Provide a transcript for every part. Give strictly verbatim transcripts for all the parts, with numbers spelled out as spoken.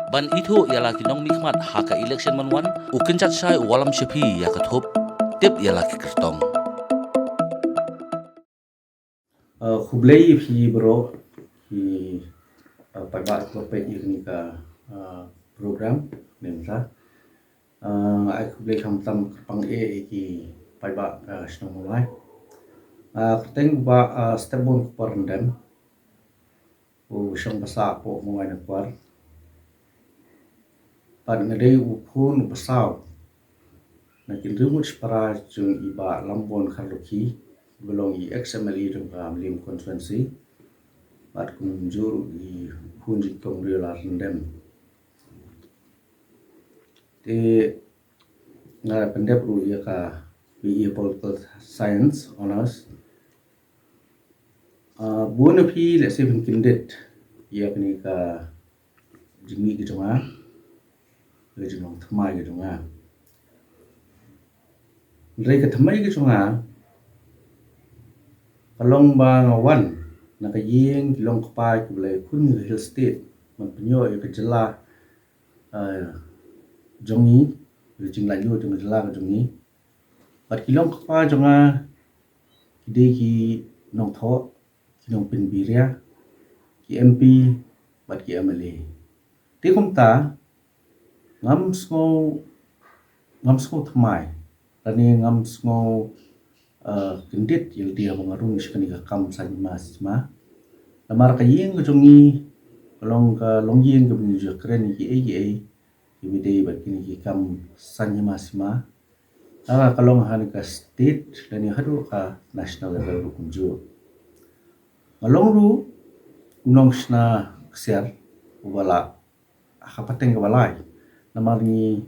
Ban ithuh ïa la ki nongmihkhmat ha ka election mynwan, u kynjat shai u wallam sha phi ïa ka thup. Tip ïa la ki kyrtong. Uh, khublei ïa phi bro, ki uh, paidbah ki peit ïa kane ka uh, program mynta. Uh, ai khublei khamtam kyrpang eh ïa ki paidbah ka shnong Mawlai. Uh, kyrteng ba uh, Stepbun Kparndem. U shong basa hapoh Mawlai na Kwar. Bad nga dei u khun u basaw na ki ryngut shipara jong i Bah Lambun Kharlukhi, ba long i ex M L A jong ka Mylliem constituency. Bad kumjuh i khun jong i Kong Riola Ryndem. Te nga la pyndep ruh ïa ka B A Political Science Honours. Uh, bun na phi lehse phin kyndit ïa kane ka jingmih ka jong nga, ka jinglong thymmai ka jong nga. Hynrei ka thymmai ka jong nga ka long ba nga wan na ka ïing ki long kpa kiba la ïakhun ïa ka Hill State ban pynïoh ïa ka jylla uh, jong ngi, ka jinglaitluid jong ka jylla ka jong ngi. Bad ki long kpa jong nga ki dei ki nongthoh, ki nongpynbiria, ki M P bad ki M L A. Te kumta ngam sngew, ngam sngew thymmai lane ngam sngew uh, kyndit ïa lade haba nga rung sha kane ka kam san hima sima. Namar ka ïing ka jong ngi ka long ka longïing kaba ngi ju kren ïa kiei kiei kiba dei bad kine ki kam san hima sima. Ka long ha kane ka state lane haduh ka national level ruh kumjuh. Nga long ruh u nongshna ksiar uba la ha ka pateng kaba lai. Namar ngi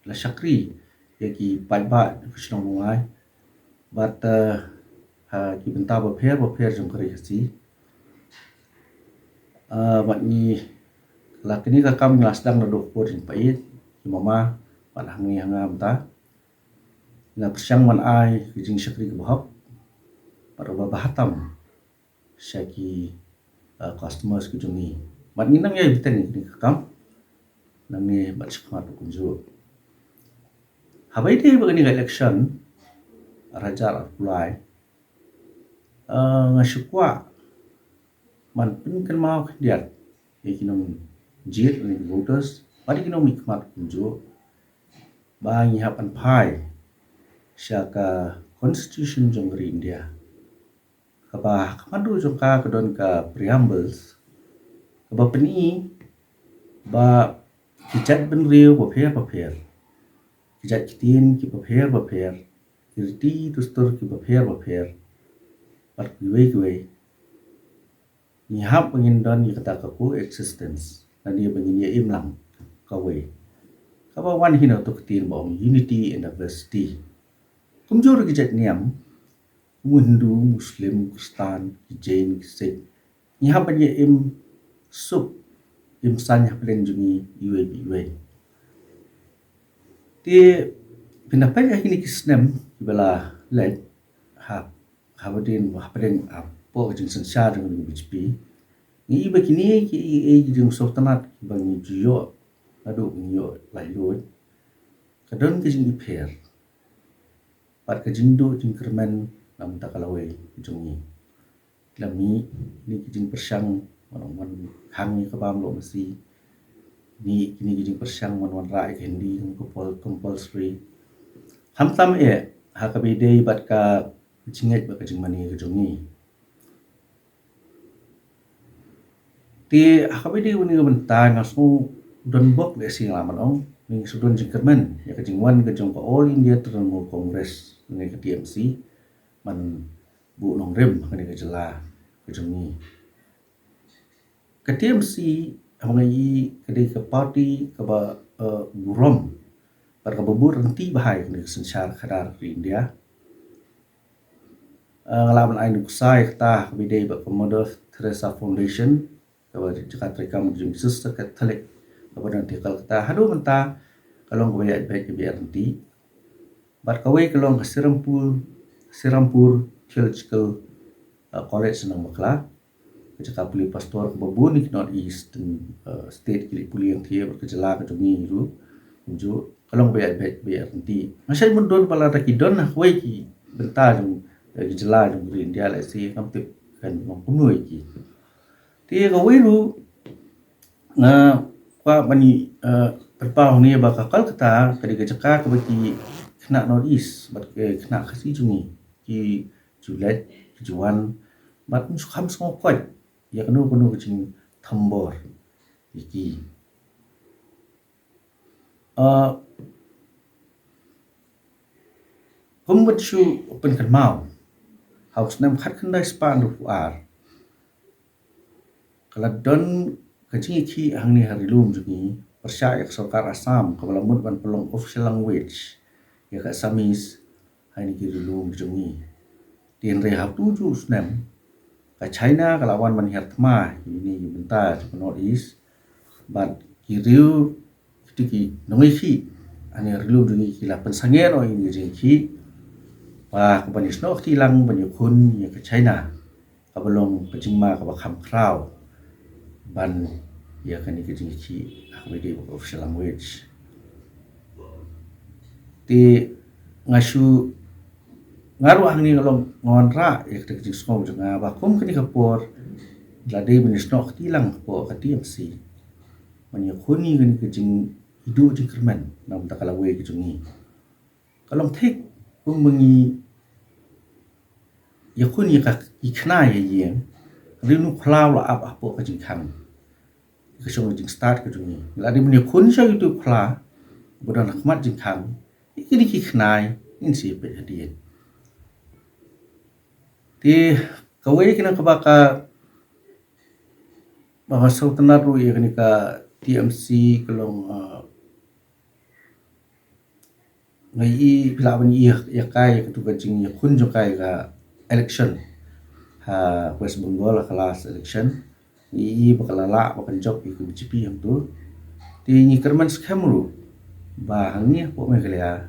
la shakri ïa ki paidbah ka shnong Mawlai bad uh, ha ki bynta bapher bapher jong ka ri Khasi. Uh, bad ngi la kane ka kam ngi la sdang naduh ka por jingpait, ki mama bad hangne ha nga mynta. Ngi la pyrshang ban ai ka jingshakri kaba hok bad kaba bha tam sha ki uh, customers ki jong ngi. Bad ngi nang ïai bteng ïa kane ka kam nangne bad shakhmat kumjuh. Haba ïadei bad kane ka election ar hajar arphew lai, uh, nga shu kwah ban pynkynmaw khyndiat ïa ki nongjied lane ki voters bad ïa ki nongmihkhmat kumjuh ba ngi hap ban phai sha ka constitution jong ka ri India. Kaba ha ka madan jong ka ka don ka preambles kaba pyni ba ki jait bynriew bapher bapher, ki jait ktien kiba pher bapher, ki riti dustur kiba pher bapher bad kiwei kiwei, ngi hap ba ngin don ïa kata ka coexistence lane ba ngin ïa im lang kawei. Kaba wan hi na kato ka ktien ba ong unity in diversity. Kumjuh ruh ki jait niam, kum u Hindu, Muslim, Khristan, ki Jain, ki Sikh, ngi hap ban ïa im suk im saiñ hapdeng jong ngi iwei pa iwei. Te phin da peit ha kine ki snem kiba la leit, ha hapdeng, hapdeng, hapoh ka jingsynshar jong ka B J P, ngi i ba kine ki, ki, ki jingsngewtynnat kiba ngi ju ïoh naduh ba ngi ïoh laitluid, ka don ka jingipher bad ka jingduh jingkyrmen na bynta ka lawei ka jong ngi. Ki la mih kine ki jingpyrshang ban wan khang ïa ka bam loh masi, mih kine ki jingpyrshang ban wanrah ïa ka Hindi kum ka pol-, compulsory. Khamtam eh ha kaba ïadei bad ka jingngeit bad ka jingmane ka jong ngi. Te ha kaba ïadei bad kane ka bynta nga sngew donbok lehse, nga lah ban ong, ngi sngew don jingkyrmen ïa ka jingwan ka jong ka All India Trinamool Congress lane ka T M C ban buh nongrim ha kane ka jylla ka jong ngi. Ka T M C haba nga ïohi ka dei ka party kaba, eh, burom bad kaba bud rynti bha ïa kane ka synshar khadar ka ri India. Eh, nga lah ban ai nuksa ïa kata ha kaba ïadei bad ka Mother Teresa Foundation, kaba jaka treikam ka jong ki Sister Catholic kaba don ha Kolkata. Haduh mynta ka long kaba ïaid beit kaba ïaid rynti. Bad kawei ka long ka Serampore, Serampore Theological, uh, College Nongbakla. Ka jaka pule pastor kaba bun ha ki North East, uh, state ki leit pule hangtei, bad ka jylla ka jong ngi ruh kumjuh ka long ba ïa beit ba ïa ryntih. Nga shait ban don ba lada ki don ha kawei ki bynta jong, eh, ki jylla jong ka ri India, lehse ngam tip kan long kumno ïa ki. Te kawei ruh nga kwah ban, eh, pynpaw hangne ba ka Kolkata ka dei ka jaka kaba ki khynnah North East bad ki khynnah Khasi jong ngi ki ju leit ki ju wan bad ym sngewkham sngewkoit ïa kano kano ka jingthombor ïa ki. Ah, kum ban shu pynkynmaw, ha u snem khatkhyndai spah hynriewphew ar ka la don ka jingïakhih hangne ha ri lum jong ngi pyrshah ïa ka sorkar Assam kaba la mut ban pynlong official language ïa ka Assamese ha kine ki ri lum jong ngi. Te hynrei ha utu u snem ka China ka la wan ban hiar thma ïa kine ki bynta jong ka North East bad ki riew kito ki nongïakhih ha kine ki ri lum jong ngi ki la pynsangeh noh ïa kine ki jingïakhih ba ka ban ïasnoh kti lang ban ïakhun ïa ka China kaba long ka jingma kaba kham khraw ban ïa kane ka jingïakhih ha kaba ïadei bad ka official language. Te nga shu, nga ruh hangne nga long, nga wanrah ïa kata ka jingsngew jong nga ba kum kane ka por la dei ban ïasnoh kti lang hapoh ka T M C ban ïakhun ïa kane ka jingïaduh jingkyrmen na ka bynta ka lawei ka jong ngi. Ka long thik kum ba ngi ïakhun ïa ka, ki khynnah ïa ïing, hynrei une u khla u la ap hapoh ka jingkhang, ka shong ka jingstad ka jong ngi. Ngi la dei ban ïakhun sha utu u khla uba don ha khmat jingkhang, ïa kine ki khynnah ngin sa ïapeit hadien. Te kawei kane kaba ka, ba nga sngewtynnat ruh ïa kane ka T M C ka long, ah, nga ïohi phi lah ban ïohi ïa ka, ïa katu ka jingïakhun jong ka ïa ka election ha West Bengal ha ka last election. Nga ïohi ba ka la lah ba kan jop ïa ka B J P hangtu. Te ngi kyrmen skhem ruh ba hangne hapoh Meghalaya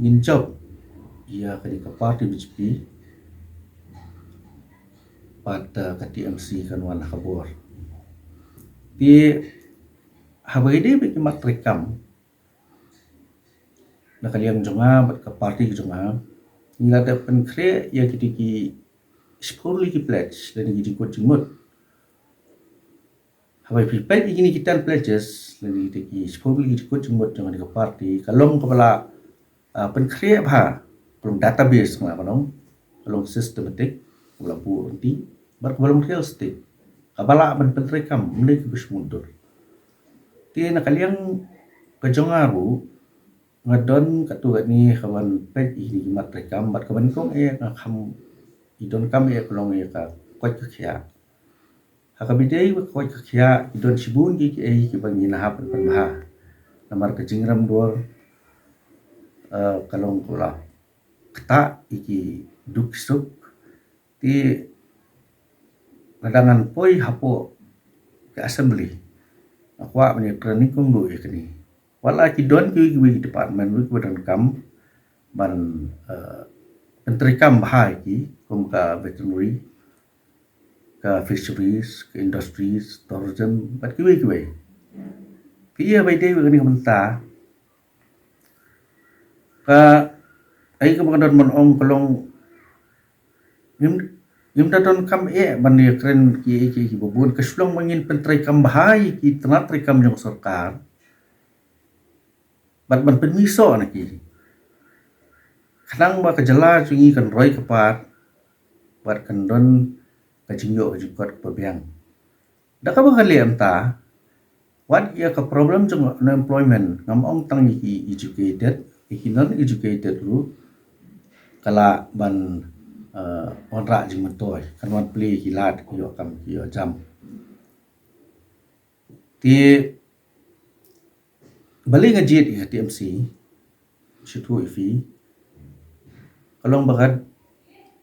ngin jop ïa kane ka party B J P bad, eh, ka T M C kan wan ha ka bor. Te haba ïadei bad ki mat treikam na ka liang jong nga bad ka party ka jong nga, ngi la dep pynkhreh ïa kito ki shiphew tylli ki pledge lane ki jingkut jingmut. Haba phi peit ïa kine ki ten pledges lane kito ki shiphew tylli ki jingkut jingmut jong kane ka party, ka long kaba la, ah, pynkhreh bha, ka long database, nga la ban ong, ka long systematic, kaba la buh ryntih bad kaba long realistic, kaba lah ban pyntreikam, ym dei kaba shu mutdur. Te na ka liang ka jong nga ruh, nga don katto katne ka ban peit ïa kine ki mat treikam bad ka ban nyngkong eh nga kham, i donkam eh ka long ïa ka koit ka khiah. Ha kaba ïadei bad ka koit ka khiah, ki don shibun ki, kiei kiba ngin hap ban pynbha. Namar ka jingrem dor, eh, ka long kaba la ktah ïa ki duk ki suk. Te lada ngan poi hapoh ka assembly, nga kwah ban ïakren nyngkong ruh ïa kane. Wat la ki don kiwei kiwei ki department ruh kiba donkam ban, eh, pyntreikam bha ïa ki, kum ka veterinary, ka fisheries, ka industries, tourism bad kiwei kiwei. Ki ïa bai dei bad kane ka bynta, ka, ai kaba nga don ban ong ka long, ngim, ngim da donkam eh ban ïakren kiei kiei kiba bun, ka shu long ba ngin pyntreikam bha ïa ki tnat treikam jong sorkar bad ban pynmih soh na ki, khnang ba ka jylla jong ngi kan roi ka par bad kan don ka jingïoh ka jingkot kaba biang. Da kaba ka leh mynta, wat ïa ka problem jong unemployment, ngam ong tang ïa ki educated, ïa ki non educated ruh ka lah ban, eh, wanrah jingmyntoi, kan wan plie ïa ki lad, ki ïoh kam, ki ïoh jam. Te balei nga jied ïa ka T M C, shu ïathuh ïa phi, ka long ba ka,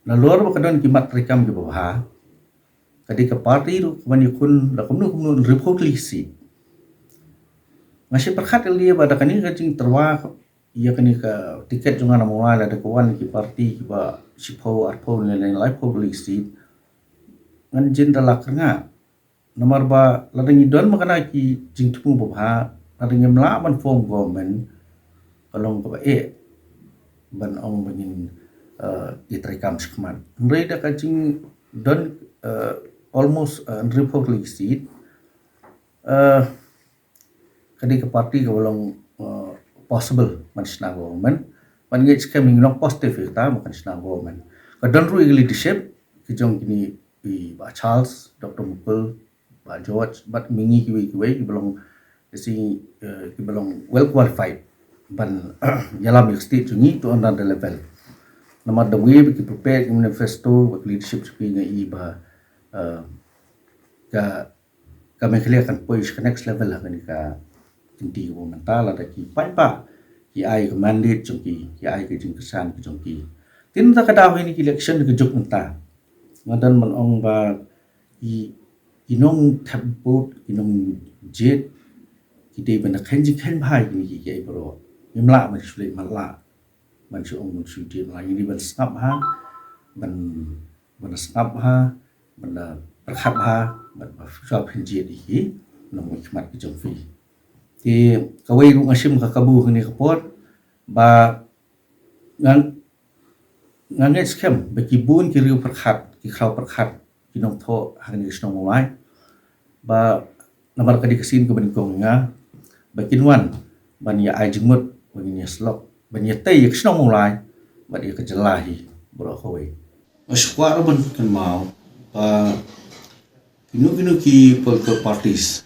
nalor ba ka don ki mat treikam kiba bha, ka dei ka party ruh ka ban ïakhun da kumno kumno hynriewphew tylli ki seat. Nga shu pyrkhat ïa lade ba da kane ka jingtyrwa ïa kane ka tiket jong nga, namar lada ka wan ki party kiba shiphew, arphew ne laiphew tylli ki seat, ngan jin da la kyrngah. Namar ba lada ngi don ma kane ki jingthmu babha, lada ngim lah ban form government, ka long kaba eh ban ong ba ngin, eh, ïatrei kam shakhmat. Hynrei da ka jingdon, eh, almost, eh, hynriewphew tylli ki seat, eh, ka dei ka party kaba long, eh, possible ban shna government. Ban ngeit skhem ngi long positive ïa kata ba kan shna government. Ka don ruh ïa ka leadership ka jong kine i Bah Charles, Doctor Mukul, Bah George, bad ma ngi kiwei kiwei kiba long, si, eh, kiba long well qualified ban ïalam ïa ka state jong ngi to another level. Namar da wei ba ki prepare ki manifesto, ba ki leadership jong ki, nga i ba, eh, ka ka Meghalaya kan poi sha ka next level ha kane ka kynti kaba mynta, lada ki paidbah ki ai ka mandate jong ki, ki ai ka jingkyrshan ka jong ki. Te na kata ka daw ha kine ki election ka juk mynta, nga don ban ong ba ki, ki nongthep vote, ki nongjied, ki dei ban da kheiñ jingkheiñ bha ïa kine ki, ki ai baroh. Ngim lah ban shu leit matlah ban shu ong ban shu jied, la ngi dei ban sngap bha, ban, ban sngap bha, ban pyrkhat bha, ban ba shu pynjied ïa ki nongmihkhmat ki jong phi. Te kawei ruh nga shim ka kabu ha kane ka por ba nga, nga ngeit skhem ba ki bun ki riew pyrkhat, ki khraw pyrkhat, ki nongthoh ha kane ka shnong Mawlai, ba namar ka dei ka sien kaba nyngkong nga, ba kin wan ban ïa ai jingmut, ban ïa syllok, ban ïa tei ïa ka shnong Mawlai bad ïa ka jylla hi baroh kawei. Nga sngewkwah ruh ban kynmaw ba kino kino ki political parties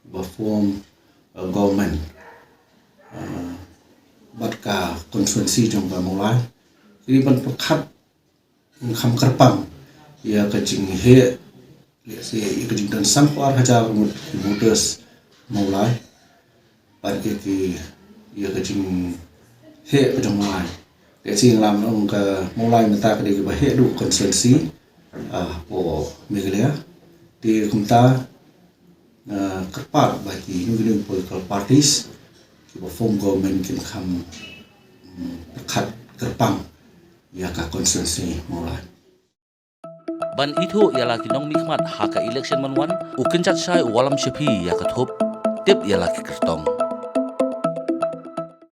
ba form, uh, government, uh, bad ka constituency jong ka Mawlai, ki dei ban pyrkhat kham kyrpang ïa ka jingheh, lehse ïa ka jingdon sanphew ar hajar ngut ki voters Mawlai, bad ïa ki, ïa ka jingheh ka jong Mawlai. Lehse ngi lah ban ong ka Mawlai mynta ka dei kaba heh duh constituency, ah, hapoh Meghalaya. Te kumta, ah, kyrpad ba kino kino political parties kiba form government kin kham, mm, pyrkhat kyrpang ïa ka constituency Mawlai. Ban ithuh ïa la ki nongmihkhmat ha ka election ban wan, u kynjat shai u wallam sha phi ïa ka thup. Tip ïa la ki kyrtong.